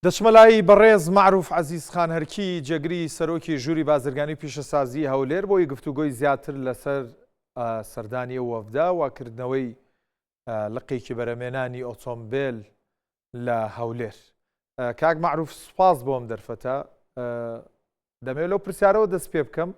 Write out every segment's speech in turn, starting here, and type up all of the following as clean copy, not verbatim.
دەچمە لای بەڕێز مەعروف عەزیز خان هەرکی جێگری سەرۆکی ژووری بازرگانی و پیشەسازی هەولێر بۆی گفتوگۆی زیاتر لەسەر سەردانی ئەو وەفدە و کردنەوەی لقێکی بەرەمێنانی ئۆتۆمبێل لە هەولێر. کاک مەعروف سوپاس بۆ ئەم دەرفەتە. دەمەوێت لەو پرسیارەوە دەست پێ بکەم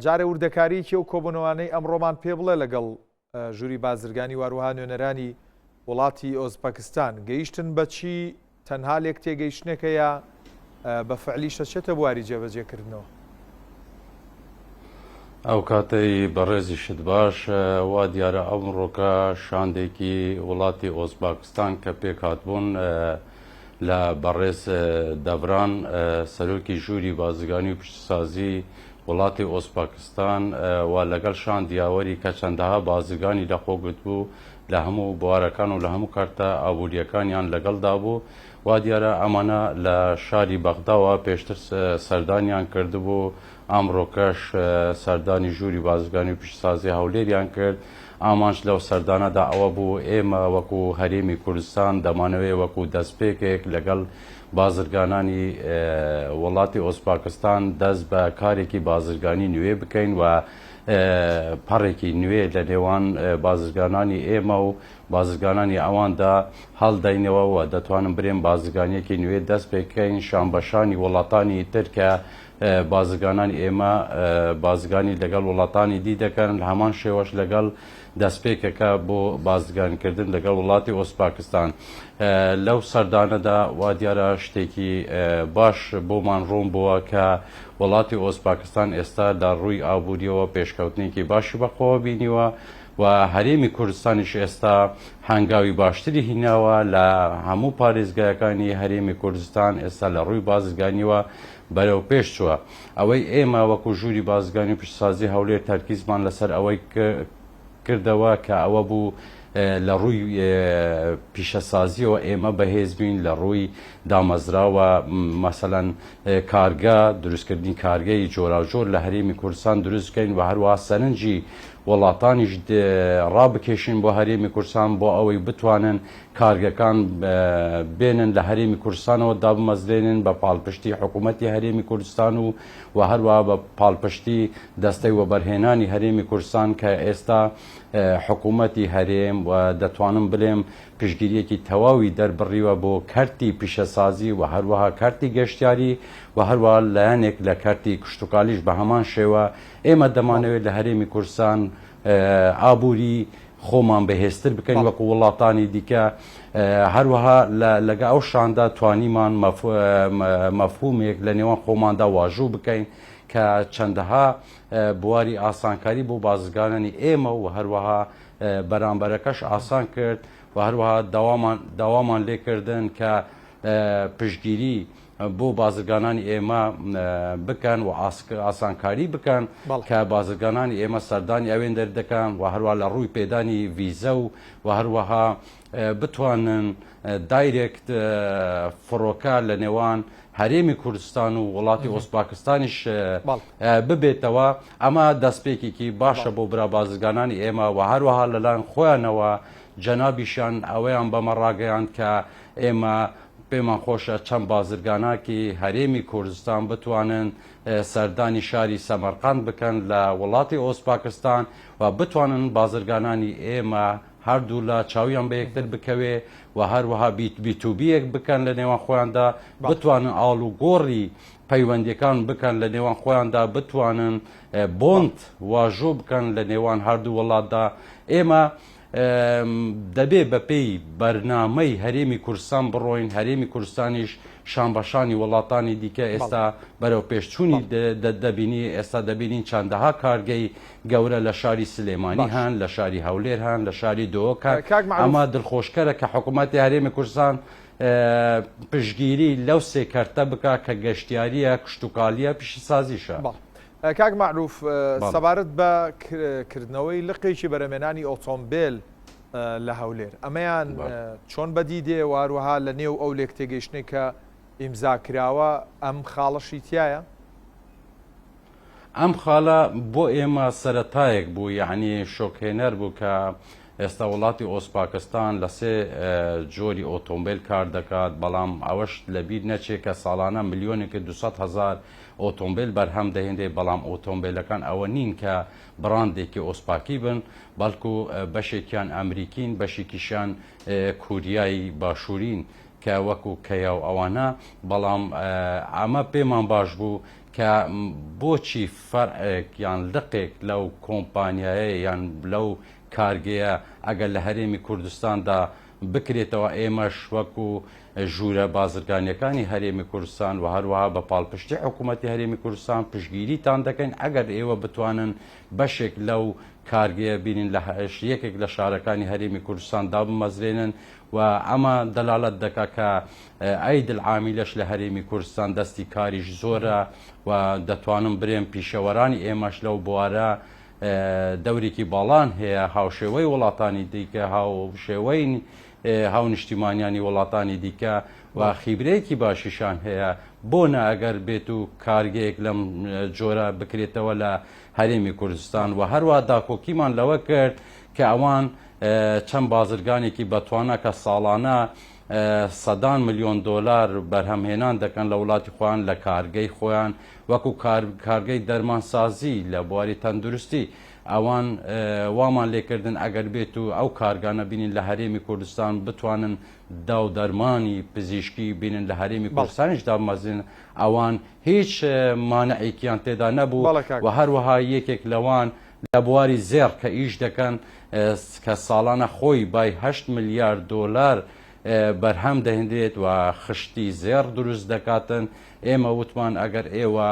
جارێ وردەکارییەکی ئەو کۆبوونەوانەی ئەمڕۆمان پێ بڵێ لەگەڵ ژووری بازرگانی واروها نوێنەرانی وڵاتی ئۆزپەکستان گەیشتن بە چی تەنها لێک تێگەیشتنێکە یا بە فعلیش دەچێتە بواری جێبەجێکردنەوە؟ ئەو کاتەی بەڕێزیشت باش وا دیارە ئەمڕۆکە شاندێکی وڵاتی ئۆزباکستان کە پێکهاتبوون لە بەڕێز دەڤران سەرۆکی ژووری بازرگانی و پیشەسازی وڵاتی ئۆزپاکستان و لەگەڵ شاند یاوەری کە چەندەها بازرگانی لەخۆ گرتبوو لە هەموو بوارەکان و لە هەموو کەرتە ئابوورییەکانیان لەگەڵدا بوو. وا دیارە ئەمانە لە شاری بەغداوە پێشتر سەردانیان کردبوو، ئەمڕۆکەش سەردانی ژووری بازرگانی و پیشەسازی هەولێریان کرد. ئامانج لەو سەردانەدا ئەوە بوو ئێمە وەکو هەرێمی کوردستان دەمانەوێ وەکو دەستپێکێک لەگەڵ بازرگانانی وڵاتی ئۆزپاکستان دەست بە کارێکی بازرگانی نوێ بکەین و پەڕێکی نوێ لە نێوان بازرگانانی ئێمە و بازرگانانی ئەواندا هەڵدەینەوە و دەتوانم برێم بازرگانیەکی نوێ دەست پێکەین شانبەشانی وڵاتانی تر کە بازرگانانی ئێمە بازرگانی لەگەڵ وڵاتانی دی دەکەن لە هەمان شێوەش لەگەڵ دەستپێکەکە بۆ بازرگانیکردن لەگەڵ وڵاتی ئۆزپاکستان لەو سەردانەدا وا دیارە شتێکی باش بۆمان ڕوون بووە کە وڵاتی ئۆزپاکستان ئێستا لە ڕووی ئابووریەوە پێشکەوتنێکی باشی بەخۆوە بینیوە و هەرێمی کوردستانیش ئێستا هەنگاوی باشتری هیناوە لە هەموو پارێزگایەکانی هەرێمی کوردستان ئێستا لە ڕووی بازرگانیوە بەرەو پێش چووە. ئەوەی ئێمە وەکو ژووری بازرگانی و پیشەسازی هەولێر تەرکیزمان لەسەر ئەوەی کردەوە کە ئەوە بوو لە ڕووی پیشەسازیەوە ئێمە بەهێز بین لە ڕووی دامەزراوە مەسەلەن کارگە دروستکردنی کارگەی جۆراوجۆر لە هەرێمی کوردستان دروست بکەین و هەروەها سەرنجی وڵاتانیش ڕابکێشین بۆ هەرێمی کوردستان بۆ ئەوەی بتوانن کارگەکان بێنن لە هەرێمی کوردستانەوە دابمەزرێنن بە پاڵپشتی حکوومەتی هەرێمی کوردستان و و هەروەها بە پاڵپشتی دەستەی وەبەرهێنانی هەرێمی کوردستان کە ئێستا حکوومەتی هەرێم و دەتوانم بلێم پشتگیریەکی تەواوی دەربڕیوە بۆ کەرتی پیشەسازی و هەروەها کەرتی گەشتیاری و هەروەها لایەنێک لە کەرتی کشتوکالیش بە هەمان شێوە ئێمە دەمانەوێت لە هەرێمی کوردستان ئابووری خۆمان بەهێزتر بکەین وەکو وڵاتانی دیکە هەروەها لەگە ئەو شاندا توانیمان مەفهومێک لە نێوان خۆماندا واژوو بکەین کە چەندەها بواری ئاسانکاری بۆ بازرگانانی ئێمە و هەروەها بەرامبەرەکەش ئاسان کرد و هەروەها داوامان داوامان لێکردن کە پشتگیری بۆ بازرگانانی ئێمە بکەن و ئاسانکاری بکەن کە بازرگانانی ئێمە سەردانی ئەوێن دەردەکەن و هەروە لە ڕووی پێدانی ڤیزە و و هەروەها بتوانن direct فڕۆکە لە نێوان هەرێمی کوردستان و وڵاتی ئۆزپاکستانیش ببێتەوە ئەمە دەستپێکێکی باشە بۆ برا بازرگانانی ئێمە و هەروەها لەلایەن خۆیانەوە جەنابیشیان ئەوەیان بەمە ڕاگەیاند کە ئێمە پێمان خۆشە چەند بازرگاناکی هەرێمی کوردستان بتوانن سەردانی شاری سەمەرقەند بکەن لە وڵاتی ئۆزپاکستان و بتوانن بازرگانانی ئێمە هەردوولا چاویان بە یەکتر بکەوێ و هەروەها بیتوبیەک بکەن لە نێوان خۆیاندا بتوانن ئاڵوگۆڕی پەیوەندیەکان بکەن لە نێوان خۆیاندا بتوانن bond واژۆ بکەن لە نێوان هەردوو وڵاتدا ئێمە دەبێ بەپێی بەرنامەی هەرێمی کوردستان بڕۆین، هەرێمی کوردستانیش شانبەشانی وڵاتانی دیکە ئێستا بەرەو پێشچوونی دەبینی، ئێستا دەبینین چەندەها کارگەی گەورە لە شاری سلێمانی هەن، لە شاری هەولێر هەن، لە شاری دهۆک هەن، ئەمە دڵخۆشکەرە کە حکوومەتی هەرێمی کوردستان پشتگیری لەو سێ کەرتە بکا کە گەشتیارییە، کشتوکاڵییە، پیشەسازیشە. کاک مەعروف سەبارەت بە کردنەوەی لقێکی بەرەمێنانی ئۆتۆمبێل لە هەولێر ئەمەیان چۆن بەدی دێ و هەروەها لە نێو ئەو لێکتێگەیشتنەی کە ئیمزا کراوە ئەم خاڵەشی تیایە؟ ئەم خاڵە بۆ ئێمە سەرەتایەک بوو یەعنی شۆکهێنەر بوو کە. ئێستا وڵاتی ئۆزپاکستان لە سێ جۆری ئۆتۆمبێل کار دەکات، بەڵام ئەوەش لەبیر نەچێ کە ساڵانە ملیۆنێک و 200 هەزار ئۆتۆمبێل بەرهەم دەهێنرێ، بەڵام ئۆتۆمبێلەکان ئەوە نین کە بڕاندێکی ئۆزپاکی بن، بەڵکو بەشێکیان ئەمریکین، بەشێکیشیان کوریای باشوورین کە وەکو کەیا و ئەوانە، بەڵام ئەمە پێمان باش بوو کە بۆچی فەرعێک یان لقێک لەو کۆمپانیایە یان لەو کارگەیە ئەگەر لە هەرێمی کوردستاندا بکرێتەوە ئێمەش وەکو ژوورە بازرگانیەکانی هەرێمی کوردستان و هەروەها بە پاڵپشتی حکوومەتی هەرێمی کوردستان پشتگیریتان دەکەین ئەگەر ئێوە بتوانن بەشێک لەو کارگەیە بینن لە یەکێک لە شارەکانی هەرێمی کوردستان دابمەزرێنن و ئەمە دەلالەت دەکا کە ئەید العامیلەش لە هەرێمی کوردستان دەستی کاریش زۆرە و دەتوانم برێم پیشەوەرانی ئێمەش لەو بوارە دەورێکی باڵان هەیە هاوشێوەی وڵاتانی دیکە هاوشێوەی هاونیشتیمانیانی وڵاتانی دیکە و خیبرەیەکی باشیشان هەیە بۆ نا ئەگەر بێت و کارگەیەک لەم جۆرە بکرێتەوە لە هەرێمی کوردستان و هەروە داکۆکیمان لەوە کرد کە ئەوان چەند بازرگانێکی بەتوانا کە ساڵانە سەدان ملیۆن دۆلار بەرهەمهێنان دەکەن لە وڵاتی خۆیان لە کارگەی خۆیان وەکو کارگەی دەرمانسازی لە بواری تەندروستی ئەوان وامان لێکردن ئەگەر بێت و ئەو کارگانە بینین لە هەرێمی کوردستان بتوانن داو دەرمانی پزیشکی بینن لە هەرێمی کوردستانیش دابمەزرێنن ئەوان هیچ مانعێکیان تێدا نەبوو و هەروەها یەکێک لەوان لە بواری زێڕ کە ئیش دەکەن کە ساڵانە خۆی بای هەشت ملیار دۆلار بەرهەم دەهێنرێت و خشتی زێڕ دروست دەکاتن، ئێمە وتمان ئەگەر ئێوە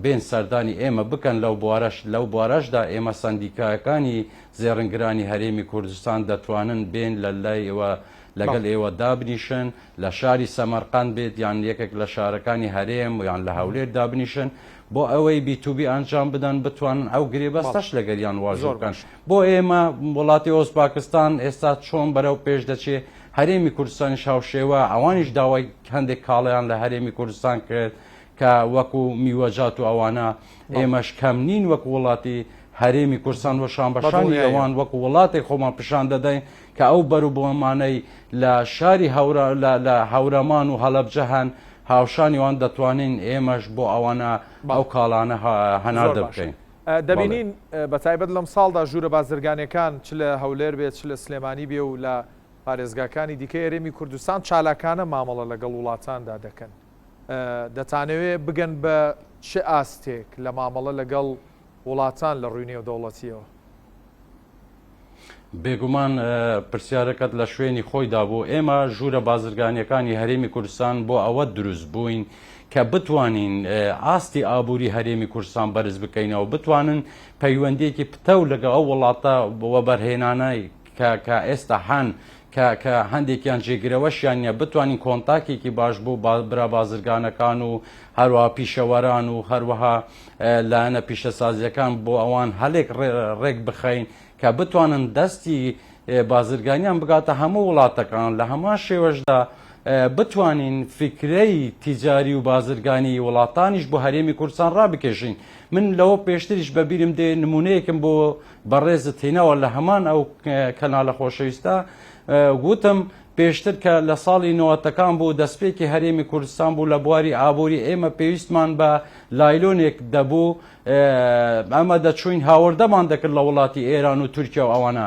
بێن سەردانی ئێمە بکەن لەو بوارەش لەو بوارەشدا ئێمە سەندیکایەکانی زێڕنگرانی هەرێمی کوردستان دەتوانن بێن لە لای ئێوە لەگەڵ ئێوە دابنیشن لە شاری سەمەرقەند بێت یان یەکێک لە شارەکانی هەرێم یان لە هەولێر دابنیشن بۆ ئەوەی B to B ئەنجام بدەن بتوانن ئەو گرێبەستەش لەگەریان واژۆ بکەن بۆ ئێمە وڵاتی ئۆزباکستان ئێستا چۆن بەرەو پێش دەچێ هەرێمی کوردستانیش هاوشێوە ئەوانیش داوای هەندێک کاڵیان لە هەرێمی کوردستان کرد کە وەکو میوەجات و ئەوانە ئێمەش کەم نین وەکو وڵاتی هەرێمی کوردستان و شانبەشانی ئەوان وەکو وڵاتێک خۆمان پیشان دەدەین کە ئەو بەروبوومانەی لە شاری هەورا لە هەورامان و هەڵەبجە هەن هاوشانی وان دەتوانین ئێمەش بۆ ئەوانە ئەو کاڵانە هەناردە بکەین. دەبینین بە تایبەت لەم ساڵدا ژوورە بازرگانیەکان چ لە هەولێر بێت چ لە سلێمانی بێ و لە پارێزگاکانی دیکەی هەرێمی کوردستان چالاکانە مامەڵە لەگەڵ وڵاتاندا دەکەن. دەتانەوێ بگەن بە چ ئاستێک لە مامەڵە لەگەڵ وڵاتان لە ڕووی نێودەوڵەتیەوە؟ بێگومان پرسیارەکەت لە شوێنی خۆیدا بوو. ئێمە ژوورە بازرگانییەکانی هەرێمی کوردستان بۆ ئەوە دروست بووین کە بتوانین ئاستی ئابووری هەرێمی کوردستان بەرز بکەینەوە، بتوانن پەیوەندییەکی پتەو لەگەڵ ئەو وڵاتە وەبەرهێنانەی کە کە ئێستا هەن کە کە هەندێکیان جێگرەوەشیان نییە بتوانین کۆنتاکێکی باش بۆ برا بازرگانەکان و هەروەها پیشەوەران و هەروەها لایەنە پیشەسازیەکان بۆ ئەوان هەلێک ڕێک بخەین کە بتوانن دەستی بازرگانیان بگاتە هەموو وڵاتەکان لە هەمان شێوەشدا بتوانین فیکرەی تیجاری و بازرگانی وڵاتانیش بۆ هەرێمی کوردستان ڕابکێشین من لەوە پێشتریش بەبیرم دێ نمونەیەکم بۆ بەڕێزت هێناوە لە هەمان ئەو کەنالە خۆشەویستە وتم پێشتر کە لە ساڵی نەوەتەکان بوو دەستپێکی هەرێمی کوردستان بوو لە بواری ئابووری ئێمە پێویستمان بە لایلۆنێک دەبوو ئەمە دەچوین هاوردەمان دەکرد لە وڵاتی ئێران و تورکیا و ئەوانە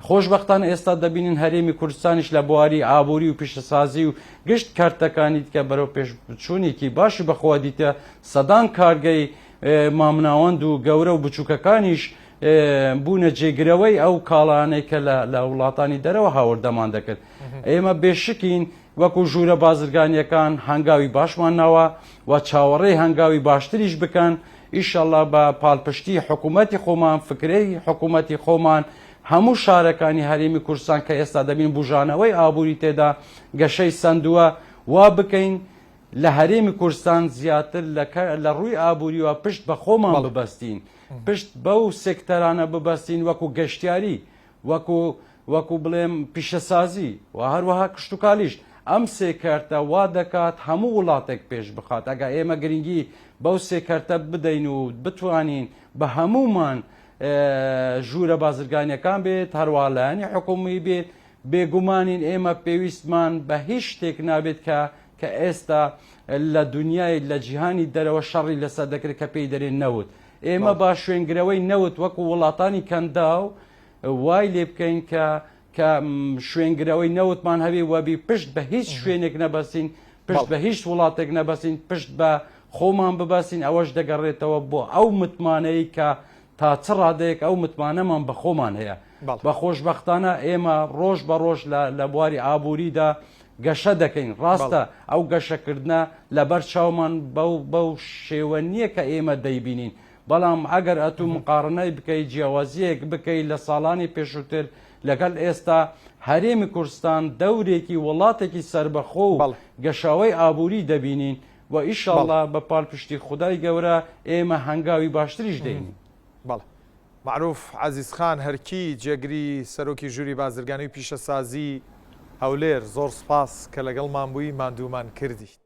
خۆشبەختانە ئێستا دەبینین هەرێمی کوردستانیش لە بواری ئابووری و پیشەسازی و گشت کەرتەکانی دیکە بەرەو پێشچوونێکی باشی بەخۆوە دیتە سەدان کارگەی مامناوەند و گەورە و بچووکەکانیش بوونە جێگرەوەی ئەو کاڵانەی کە لە وڵاتانی دەرەوە هاوردەمان دەکرد. ئێمە بێشکین وەکو ژوورە بازرگانیەکان هەنگاوی باشمان ناوە و چاوەڕێی هەنگاوی باشتریش بکەن ئیشەڵا بە پاڵپشتی حکوومەتی خۆمان فکرەی حکوومەتی خۆمان هەموو شارەکانی هەرێمی کوردستان کە ئێستا دەبین بژانەوەی ئابووری تێدا گەشەی سەندووە وا بکەین لە هەرێمی کوردستان زیاتر لە ڕووی ئابووریوە پشت بە خۆمان ببەستین پشت بەو سێکتەرانە ببەستین وەکو گەشتیاری وەکو وەکو بڵێم پیشەسازی و هەروەها کشتوکالیش ئەم سێ کەرتە وا دەکات هەموو وڵاتێک پێش بخات ئەگە ئێمە گرنگی بەو سێ کەرتە بدەین و بتوانین بە هەموومان. ژوورە بازرگانیەکان بێت هەروەها لایەنی حکومی بێت بێگومانین ئێمە پێویستمان بە هیچ شتێک نابێت کە کە ئێستا لە دنیای لە جیهانی دەرەوە شەڕی لەسەر دەکرێت کە پێی دەرێن نەوت ئێمە با شوێنگرەوەی نەوت وەکو وڵاتانی کەنداو وای لێ بکەین کە کە شوێنگرەوەی نەوتمان هەبێ وەبی پشت بە هیچ شوێنێک نەبەستین پشت بە هیچ وڵاتێک نەبەستین پشت بە خۆمان ببەستین ئەوەش دەگەڕێتەوە بۆ ئەو متمانەی کە تا چ ڕادەیەک ئەو متمانەمان بە خۆمان هەیە بە خۆشبەختانە ئێمە ڕۆژ بە ڕۆژ لە بواری ئابووریدا گەشە دەکەین ڕاستە ئەو گەشەکردە لەبەر چاومان بەو بەو شێوە نییە کە ئێمە دەیبینین بەڵام ئەگەر ئەتوو مقاڕنەی بکەی جیاوازیەک بکەی لە ساڵانی پێشووتر لەگەڵ ئێستا هەرێمی کوردستان دەورێکی وڵاتێکی سەربەخۆ و گەشاوەی ئابووری دەبینین و ئیشاڵڵا بە پاڵپشتی خودای گەورە ئێمە هەنگاوی باشتریش دێنین. بەڵێ. مەعروف عەزیزخان هەرکی، جێگری سەرۆکی ژووری بازرگانی و پیشەسازی هەولێر، زۆر سوپاس کە لەگەڵمان بووی، ماندوومان کردیت.